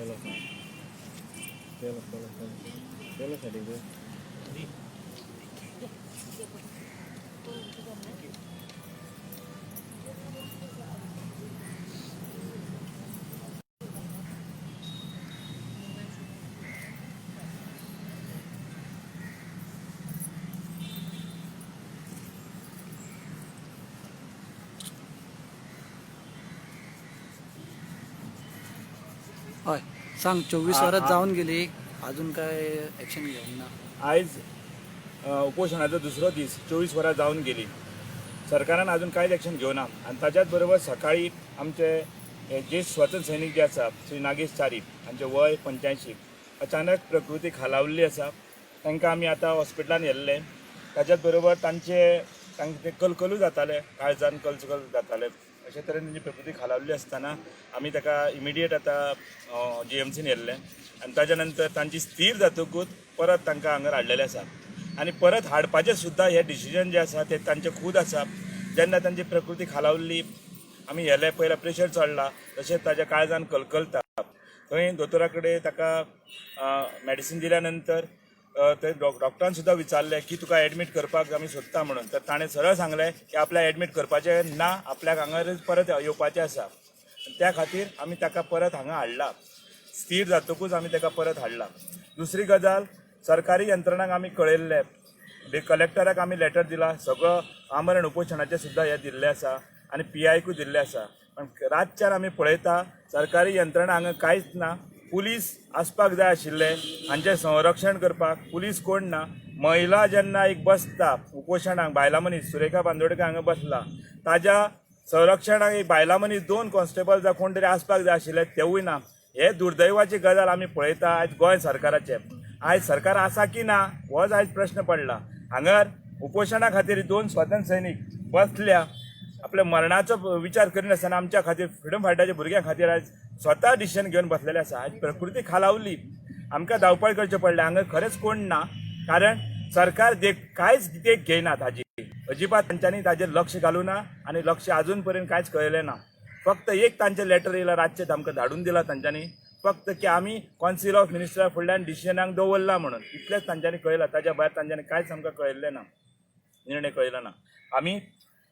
चलो चलो चलो चलो चलो साडी. हय, सांग. 24 वरां जावन गेली, अजून काय ॲक्शन घेवंक ना? आयज उपोशणाचो दुसरो दीस. 24 वरां जावन गेली, सरकारान अजून कांयच एक्शन घेवना. आनी ताच्याच बरोबर सकाळी आमचे हे ज्येश्ठ स्वातंत्र्य सैनीक जे आसा, श्री नागेश च्यारी, हांचे वय 85, अचानक प्रकृती खालावल्ली आसा. तांकां आमी आतां हॉस्पिटलान व्हेल्ले. ताच्याच बरोबर तांचे तांकां ते कलकलूय जाताले, काळजान कलकल जाताले. अशे तरेन तांची प्रकृती खालावल्ली आसतना आमी ताका इमिडिएट आतां जीएमसीन व्हेल्लें आनी ताच्या नंतर तांची स्थीर जातकूच परत तांकां हांगा हाडलेलें आसा. आनी परत हाडपाचें सुद्दां हें डिसिजन जें आसा तें तांचें खूद आसा. जेन्ना तांची प्रकृती खालावल्ली आमी व्हेलें, पयलें प्रेशर चडला, तशेंच ताच्या काळजान कलकलता. थंय दोतोरा कडेन ताका मॅडिसीन दिल्या नंतर थंय डॉक्टरान सुद्दां विचारलें की तुका एडमीट करपाक आमी सोदता म्हणून. तर ताणें सरळ सांगलें की आपल्याक एडमीट करपाचें ना, आपल्याक हांगारच परत येवपाचें आसा. त्या खातीर आमी ताका परत हांगा हाडला. स्थीर जातकूच आमी ताका परत हाडला. दुसरी गजाल, सरकारी यंत्रणांक आमी कळयल्लें, कलेक्टराक आमी लेटर दिला, सगळो आमरण उपोशणाचें सुद्दां हें दिल्लें आसा आनी पीआयकूय दिल्लें आसा. पण रातच्यान आमी पळयता, सरकारी यंत्रणा हांगा कांयच ना. पुलीस आसपाक जाय आशिल्ले हांचें संरक्षण करपाक, पुलीस कोण ना. महिला जेन्ना एक बसता उपोशणाक, बायलां मनीस सुरेखा बांदोडकर हांगा बसला, ताज्या संरक्षणाक एक बायलां मनीस, दोन कॉन्स्टेबल जावं कोण तरी आसपाक जाय आशिल्ले, तेवूय ना. हे दुर्दैवाची गजाल आमी पळयता आयज गोंय सरकाराचे. आयज सरकार आसा की ना होच आयज प्रश्न पडला. हांगार उपोशणा खातीर दोन स्वातंत्र्य सैनीक बसल्या, आपल्या मरणाचो विचार करिनासतना आमच्या खातीर, फ्रिडम फायटराच्या भुरग्यां खातीर आयज स्वता डिसिजन घेवन बसलेले आसा. आयज प्रकृती खालावली, आमकां धांवपळ करचें पडलें. हांगा खरेंच कोण ना, कारण सरकार देख कांयच देख घेयना ताजी, अजिबात तांच्यांनी ताजेर लक्ष घालूं ना आनी लक्ष अजून पर्यंत कांयच कळयलें ना. फक्त एक तांचें लेटर येयलां, रातचें आमकां धाडून दिलां तांच्यांनी, फक्त की आमी कौन्सिल ऑफ मिनिस्टरा फुडल्यान डिसिजनाक दवरला म्हणून, इतलेंच तांच्यांनी कळयलां. ताच्या भायर तांच्यांनी कांयच आमकां कळयल्लें ना, निर्णय कळयलो ना. आमी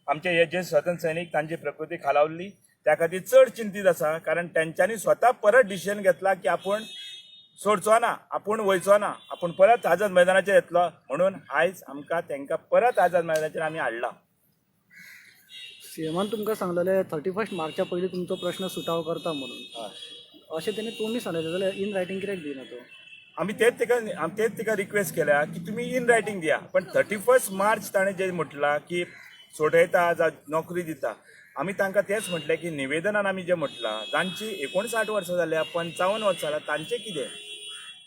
आमचे हे जे स्वतंत्र सैनीक, तांची प्रकृती खालावल्ली, त्या खातीर चड चिंतीत आसा, कारण तेंच्यांनी स्वता परत डिसिजन घेतला की आपूण सोडचो ना, आपूण वयचो ना, आपूण परत आझाद मैदानाचेर येतलो म्हणून. आयज आमकां तांकां परत आझाद मैदानाचेर आमी हाडला. सीएमान तुमकां सांगलेलें 31 मार्चा पयलीं तुमचो प्रश्न सुटाव करता म्हणून. अशें तेणी तोंडी सांगलेलें जाल्यार इन रायटींग कित्याक दिना तो? आमी तेच ताका रिक्वेस्ट केल्या की तुमी इन रायटींग दिया. पण 31 मार्च ताणें जें म्हटलां की सोडयता जावं नोकरी दिता, आमी तांकां तेंच म्हटलें की निवेदनान आमी जें म्हटलां, जांची 59 वर्सां जाल्या, 55 वर्सां जाल्या, तांचें कितें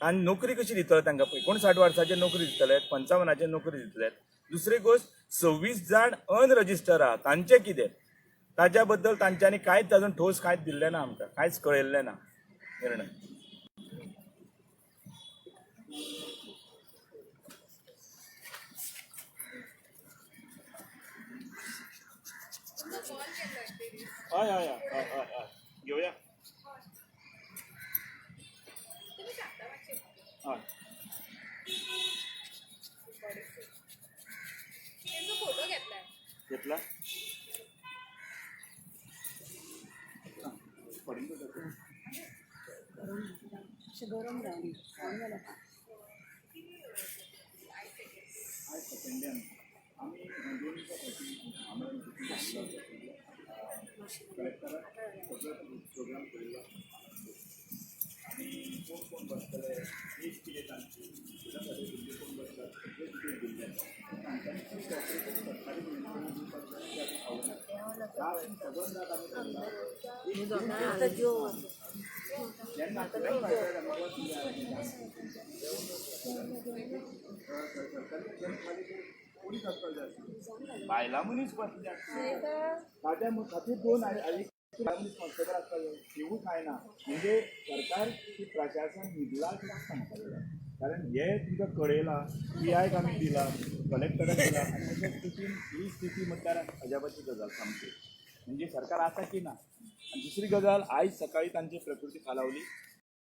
आनी नोकरी कशी दितले तांकां? 59 वर्साचेर नोकरी दितले, 55चेर नोकरी दितले? दुसरी गोश्ट, 26 जाण अनरजिस्टर आहा, तांचें कितें? ताच्या बद्दल तांच्यांनी कांयच अजून ठोस कांयच दिल्लें ना, आमकां कांयच कळयल्लें ना निर्णय. हय हय हय हय हय, घेवया. हय. तेंचो फोटो घेतलाय. घेतला. गरम रावली. आमी 2 दिसां फाटीं आमरण कलेक्टराक सगळो प्रोग्राम पळयलो आनी कोण कोण बसतले, एज कितें तांची, भुरगे कोण बसतात, सगळे डिटेल दिल्ले आसा. तांच्यांनी खूब कॉपरेशन सरकारी यंत्रणा दिवपाक जाय ती आमी पावना. रात सबंद रात आमी पळयला. जेन्ना फ्रिडम फायटर सरकारी पोलीस आसपाक जाय आशिल्ले. बायलां मनीस बसल्या, ताच्या खातीर दोन एक बायलां मनीस कॉन्स्टेबल आसपाक जाय, तिवूय कांय ना. म्हणजे सरकार की प्रशासन न्हिदला कितें सांगपाक जाय, कारण हे तुमकां कळयलां, पीआयक आमी दिला, कलेक्टराक दिला आनी अशा स्थितीन, ही स्थिती म्हटल्यार अजापाची गजाल सामकी. म्हणजे सरकार आसा की ना? आनी दुसरी गजाल, आयज सकाळी तांची प्रकृती खालावली.